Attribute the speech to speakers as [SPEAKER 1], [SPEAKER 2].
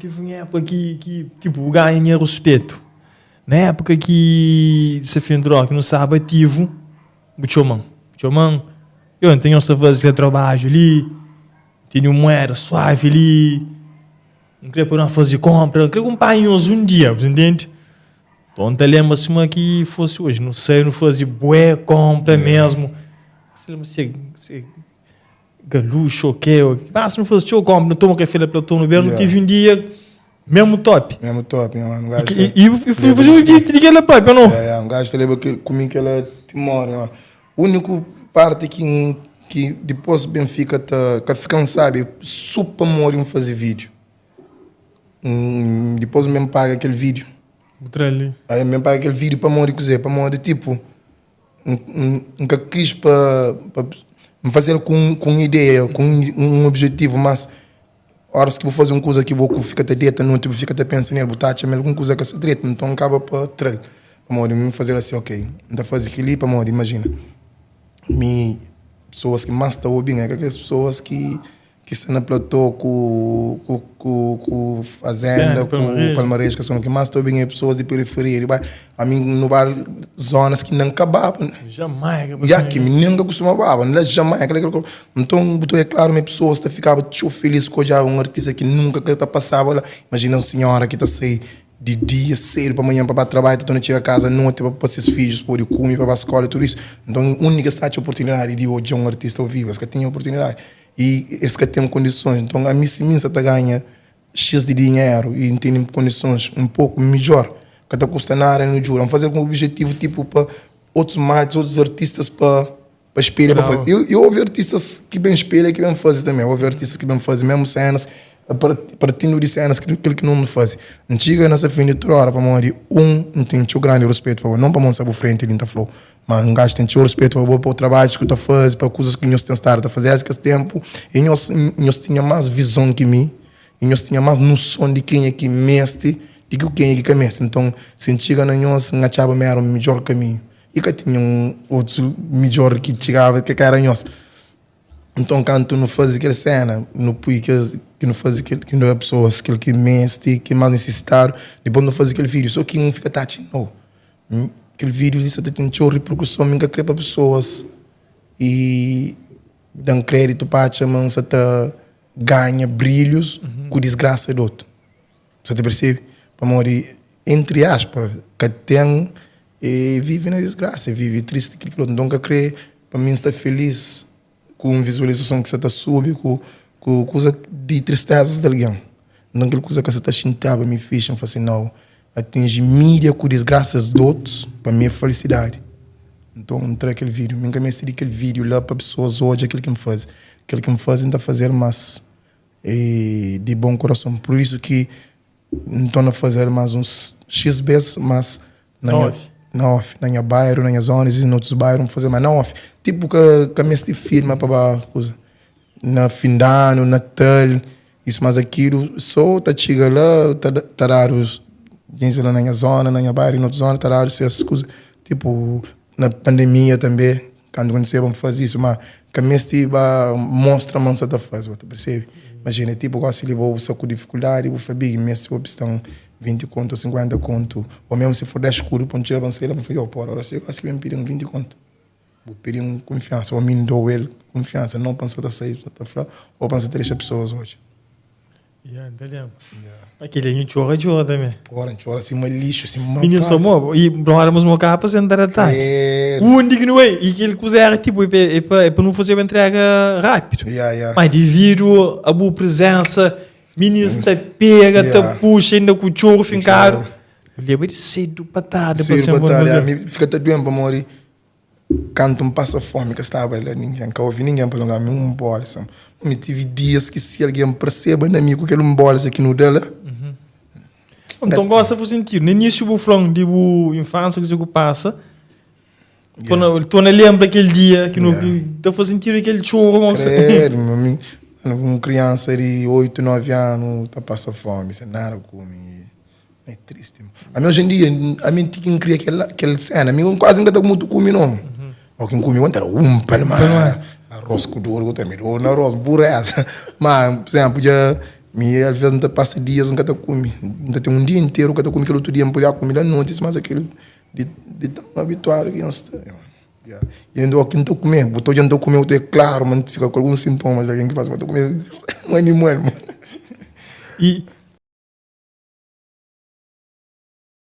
[SPEAKER 1] tive un époka ki, ki tipo, bu ganha nha ruspetu. Na époka ki Desafio Entre Rock nu staba ativu, bu txoma-m. Bu txoma-m, yo, N ten nhos ta faze kel trabadju li, N tene un mueda suavi li, N kre pa nu faze konpra, N kre kunpanha nhos un dia, bu ta intende? Nton N ta lenbra sima ki fosi oji, nu sai nu faze bué konpra mesmu. N ta lenbra si si galuxo o ke, mas nu faze txeu konpra, nu toma kafe la Platô, nu ben, nu tive un dia mesmu top.
[SPEAKER 2] Mesmu top, nha mano.
[SPEAKER 1] E e fui faze un vídeo di kel-la propi, ou não?
[SPEAKER 2] Ya, ya, un gajo ta leba kel, ku mi kel-la ti more, nha mano. Úniku parti ki N ki dipôs ben fika ta ka fika N sabe so pamodi N faze vídeo. N dipôs N ben paga kel vídeo.
[SPEAKER 1] Bu tra li.
[SPEAKER 2] Aí N ben paga kel vídeo pamodi kuzê? Pamodi tipo N N N ka kris pa pa N faze-l ku un ku un ideia, ku un objetivu, mas óras ki bu faze un kuza ki bo ku fika ta deta noti, bu fika ta pensa nel, bu ta atxa ma algun kuza ka sta dretu, nton N kaba pa tra-l. Pamodi mi faze-l asi, ok, N ta faze kel-li pamodi imajina, mi pesoas ki más ta obi-m é ka kes pesoas ki ki sta na platô ku ku ku ku fazenda, ku Palmares, kes ki más ta obi-m é pesoas di periferia di bairro. Ami nu ba zonas ki nen ka baba.
[SPEAKER 1] Jamaica
[SPEAKER 2] pa Ya, ki mi nen ka kustuma baba, la Jamaica, la kel Nton, bu ta oia klaru ma pesoas ta fikaba txeu filis ku odjaba un artista ki nunka ka ta pasaba la. Imajina un sinhora ki ta sai di dia sedu pa manhan pa ba trabadju, ta torna txiga kaza noti pa pa ses fidjus pode kume, pa ba skola i tudu isu. Nton, undi ki es ta atxa oportunidadi di odja un artista ao vivu? Es ka tinha oportunidadi i es ka ten kondisons. Nton, ami si mi N sa ta ganha X di dinheru i N tene kondisons un poku midjor, ka ta kusta nada nu djuda. N faze-l ku objetivu tipu pa otus martis, otus artistas pa pa spelha pa faze. Eu, eu ouvi artistas ki ben spelha ki ben faze tanbe. Ouvi artistas ki ben faze mesmu senas, partindo di senas ki kel ki nu faze. N txiga na sa fin di tudu ora pamodi un, N ten txeu grandi ruspetu pa bo, non pamodi N sta bu frenti li N ta fla-u, ma un gaju ten txeu ruspetu pa bo, pa trabadjus ki bu ta faze, pa kuzas ki nhos ten stadu ta faze. Es kes tenpu i nhos nhos tinha mas vizon ki mi i nhos tinha mas noson di kenha ki meste di ki kenha ki ka meste. Nton, si N txiga na nhos, N atxaba ma éra midjór kaminhu i ka tinha un otu midjór ki txigaba ki ka éra nhos. Nton, kantu nu faze kel séna, nu pui kes ki nu faze kel ki nu da pesoas kel ki meste, ki más nisisitadu, dipôs nu faze kel vídiu. Sô ki un fika ta atxa, nau, kel vídiu li sa ta ten txeu riperkuson, mi N ka krê pa pesoas i da-m kréditu pa atxa ma N sa ta ganha brilhus ku disgrasa di otu. Sa ta persebe? Pamodi, entri aspas, ka ten e vive na disgrasa, e vive tristi, kel ki otu. Nton, N ka krê pa mi N sta felis ku un vizualizason ki sa ta subi, ku ku kuza di tristezas di algen. Nton, kel kuza ka sa ta xintiaba mi fixi. N fla si, nau, atinji mídia ku disgrasas di otus, pa mi é falisidadi. Nton, N tra kel vídiu. Mi N ka meste di kel vídiu la pa pesoas odja kel ki N faze. Kel ki N faze, N ta faze-l, mas e di bon kurason. Pur isu ki N torna faze-l más uns xis bês, mas na nha, na off, na nha bairu, na nha zonas i na otus bairu N faze, mas na off. Tipu ka ka meste filma pa ba kuza. Na fin di anu, natal, isu más akilu, so ta txiga la ta ta dadu gentis la na nha zona, na nha bairu i na otus zona ta dadu ses kuza. Tipu na pandemia tanbe. Kantu kontise-ba, N faze isu, má ka meste ba mostra ma N sa ta faze, bu ta persebe? Imajina, tipu, gósi li bo bu sta ku difikuldadi, bu fla, Big, N meste pa bu pista-m 20 kontu ô 50 kontu, ô mésmu si for 10 kudu, pa N txega pa N sai la, pa N fla, Yo, pora, gósi gósi ki ben pidi-m 20 kontu. Bu pidi-m kunfiansa, ô mi N da-u el kunfiansa, nau pa N sa ta sai ta fla, ô pa N sa ta dexa pesoas odja.
[SPEAKER 1] Ya, N ta lenbra. Aquele a gente chora, chora também.
[SPEAKER 2] Porra, a gente chora assim, uma lixo, assim, uma
[SPEAKER 1] Meninas famoso, e brother, mas meu carro para sentar ataque. Onde que não é? E aquele coisa era tipo, é para, é para, é para não fazer uma entrega rápido.
[SPEAKER 2] Yeah, yeah.
[SPEAKER 1] Mas devido a boa presença, meninas te pega, te
[SPEAKER 2] Yeah.
[SPEAKER 1] puxa, ainda com o choro fincado. Lembra de cedo para tarde, para
[SPEAKER 2] Cedo
[SPEAKER 1] sempre
[SPEAKER 2] pa tarde,
[SPEAKER 1] fazer.
[SPEAKER 2] yeah. Mi fica ta doendo pa morrer. Kantu N pasa fómi ka staba la ningen, ka ovi ningen pa longa mi un bólsa. Mi tive dias ki si algen parseba na mi ku kel un bólsa ki nu da la.
[SPEAKER 1] Nton gosi ta faze sentidu. Na inísiu bu fla-m di bu infánsia, kuzê ku pasa. Tô na lenbra kel dia ki nu ta faze sentidu kel txoru.
[SPEAKER 2] Kredu, mi un kriansa di 8, 9 anu ta pasa fómi sen nada kume. É triste. Ami hoje em dia, ami ti ki N kria kel, kel cena, ami quase N ka ta mutu kumi não. O ki N kumi ontem era um palmar, arroz ku dor, ku também dor na arroz, bureza. Ma, por exemplo, dja. Mi alvês N ta pasa dias N ka ta kume. N ta ten un dia interu N ka ta kume, kel otu dia N pode kume la noti, mas aquele di di tan abituadu ki N sta. I inda óki N ta kume, bu ta odja N ta kume, bu ta odja klaru ma N ta fika ku alguns sintomas di algen ki fla ma N ta kume un animal.
[SPEAKER 1] I.